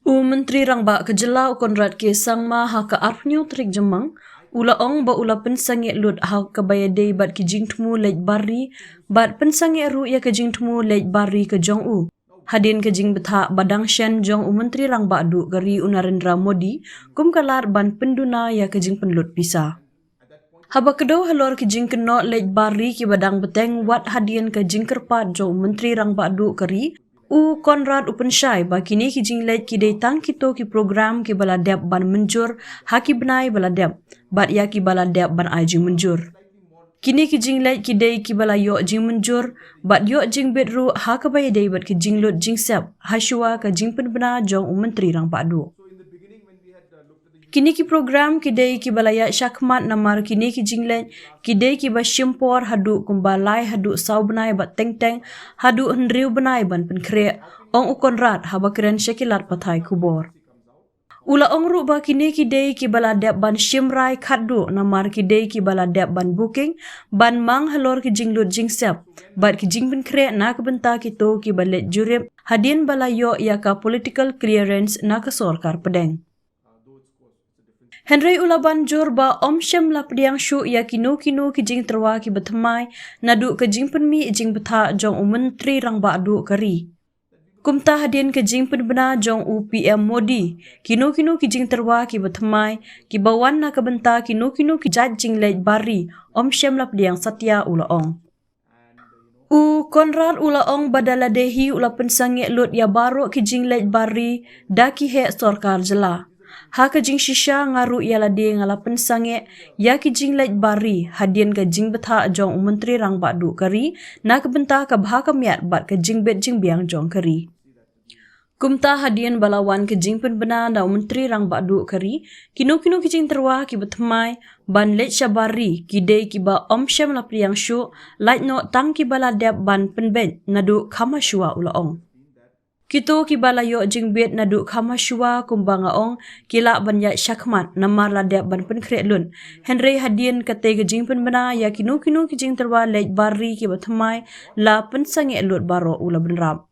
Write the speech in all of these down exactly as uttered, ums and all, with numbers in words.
U Myntri Rangbah ka jylla u Conrad K Sangma ha ka arphew tarik Jymmang u la ong ba u la pynsangeh lut ha kaba ïadei bad ki jingthmu leit bar ri bad pynsangeh ruh ïa ka jingthmu leit bar ri ka jong u hadien ka jingbthah ba dang shen jong u Myntri Rangbah duh ka ri u Narendra Modi kum ka lad ban pynduna ïa ka jingpynlut pisa. Haba kdew halor ki jingkynnoh leit bar ri kiba dang bteng wat hadien ka jingkyrpad jong u Myntri Rangbah duh ka ri, u Conrad u pynshai ba kine ki jingleit ki dei tang kito ki program kiba la dep ban mynjur ha ki bnai ba la dep bad ïa kiba la dep ban ai jingmynjur. Kine ki jingleit ki dei kiba la ïoh jingmynjur bad ïoh jingbit ruh ha kaba ïadei bad ki jinglut jingsep ha shuwa ka jingpynbna jong u Myntri Rangbah duh. Kine ki program ki dei kiba la ïaid shakhmat namar kine ki jingleit ki dei kiba shim por haduh kumba lai haduh saw bnai bad teng teng haduh hynriew bnai ban pynkhreh, ong u Conrad haba kren sha ki lad pathai khubor. U la ong ruh ba kine ki dei kiba la dep ban shim rai khatduh namar ki dei kiba la dep ban booking ban mang halor ki jinglut jingsep bad ki jingpynkhreh na ka bynta kito kiba leit jurip hadien ba la ïoh ïa ka political clearance na ka sorkar pdeng. Hynrei u la ban jur ba ym shym la pdiang shuh ïa kino kino ki jingtyrwa kiba thymmai naduh ka jingpynmih jingbthah jong u Myntri Rangbah duh ka ri. Kumta hadien ka jingpynbna jong u P M Modi, kino kino ki jingtyrwa kiba thymmai kiba wan na ka bynta kino kino ki jait jingleit bar ri ym shym la pdiang satia, u la ong. U Conrad u la ong ba da lade hi u la pynsangeh lut ïa baroh ki jingleit bar ri da ki heh sorkar jylla. Ha ka jingshisha nga ruh ïa lade nga la pynsangeh ïa ki jingleit bar ri hadien ka jingbthah jong u Myntri Rangbah duh ka ri na ka bynta ka bha ka miat bad ka jingbit jingbiang jong ka ri. Kumta hadien ba la wan ka jingpynbna na u Myntri Rangbah duh ka ri, kino kino ki jingtyrwa kiba thymmai ban leit sha bar ri ki dei kiba ym shym la pdiang shuh, lait noh tang kiba la dep ban pynbeit naduh kham ha shuwa, u la ong. Kito kiba la ïoh jingbit naduh kham ha shuwa kumba nga ong ki lah ban ïaid shakhmat namar la dep ban pynkhreh lut. Hynrei hadien katei ka jingpynbna ïa kino kino ki jingtyrwa leit bar ri kiba thymmai la pynsangeh lut baroh, u la bynrap.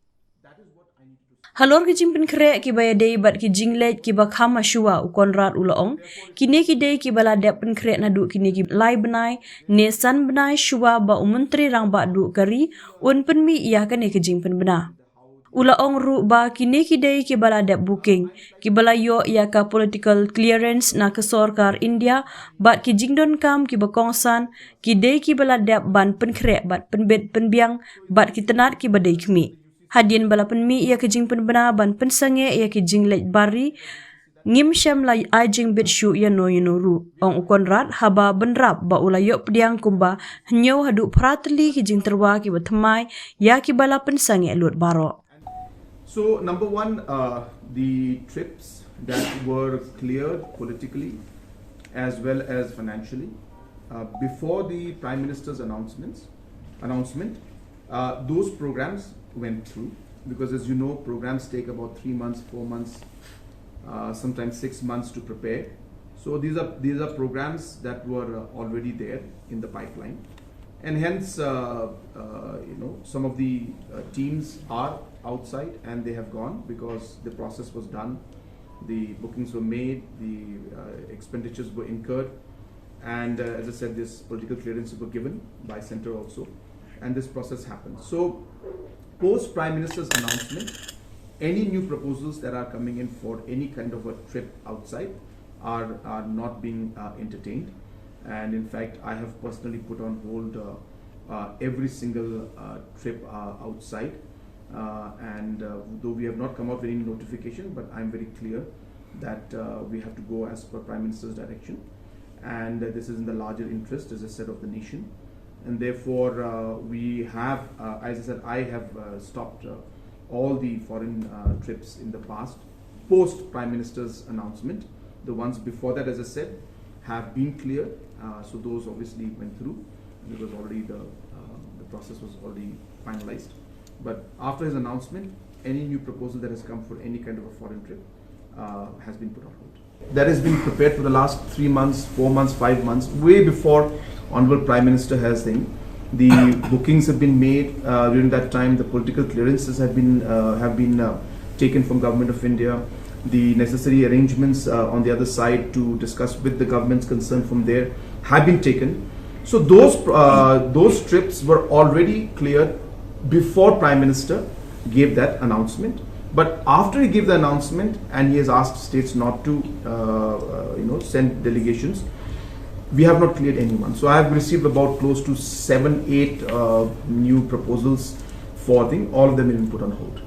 Halor ki jingpynkhreh kiba ïadei bad ki jingleit kiba kham ha shuwa, u Conrad u la ong, kine ki dei kiba la dep pynkhreh naduh kine ki lai bnai ne san bnai shuwa ba u Myntri Rangbah duh ka ri un pynmih ïa kane ka jingpynbna. U la ong ruh ba kine ki dei kiba la dep booking, kiba la ïoh ïa ka political clearance na ka sorkar India bad ki jingdonkam kiba kongsan ki dei kiba la dep ban pynkhreh bad pynbit pynbiang bad ki tnat kiba dei khmih. Hadien ba la pynmih ïa ka jingpynbna ban pynsangeh ïa ki jingleit bar ri, ngim shym la ai jingbit shuh ïano ïano ruh, ong u Conrad haba bynrap ba u la ïoh pdiang kumba hynñiew haduh phra tylli ki jingtyrwa kiba thymmai ïa kiba la pynsangeh lut baroh. So, number one, uh, the trips that were cleared politically as well as financially uh, before the Prime Minister's announcements, announcement, uh, those programs went through because, as you know, programs take about three months, four months, uh, sometimes six months to prepare. So these are these are programs that were uh, already there in the pipeline, and hence, uh, uh, you know, some of the uh, teams are outside and they have gone because the process was done, the bookings were made, the uh, expenditures were incurred, and uh, as I said, this political clearances were given by centre also, and this process happened. So, post Prime Minister's announcement, any new proposals that are coming in for any kind of a trip outside are, are not being uh, entertained. And in fact, I have personally put on hold uh, uh, every single uh, trip uh, outside. Uh, and uh, though we have not come out with any notification, but I'm very clear that uh, we have to go as per Prime Minister's direction. And uh, this is in the larger interest, as I said, of the nation. And therefore, uh, we have, uh, as I said, I have uh, stopped uh, all the foreign uh, trips in the past, post Prime Minister's announcement. The ones before that, as I said, have been cleared. Uh, so those obviously went through because already the, uh, the process was already finalized. But after his announcement, any new proposal that has come for any kind of a foreign trip uh, has been put on hold. That has been prepared for the last three months, four months, five months, way before Honorable Prime Minister has thing. The bookings have been made uh, during that time. The political clearances have been uh, have been uh, taken from Government of India. The necessary arrangements uh, on the other side to discuss with the governments concerned from there have been taken. So those uh, those trips were already cleared before Prime Minister gave that announcement. But after he gave the announcement and he has asked states not to, uh, uh, you know, send delegations, we have not cleared anyone. So I have received about close to seven, eight uh, new proposals for thing. All of them have been put on hold.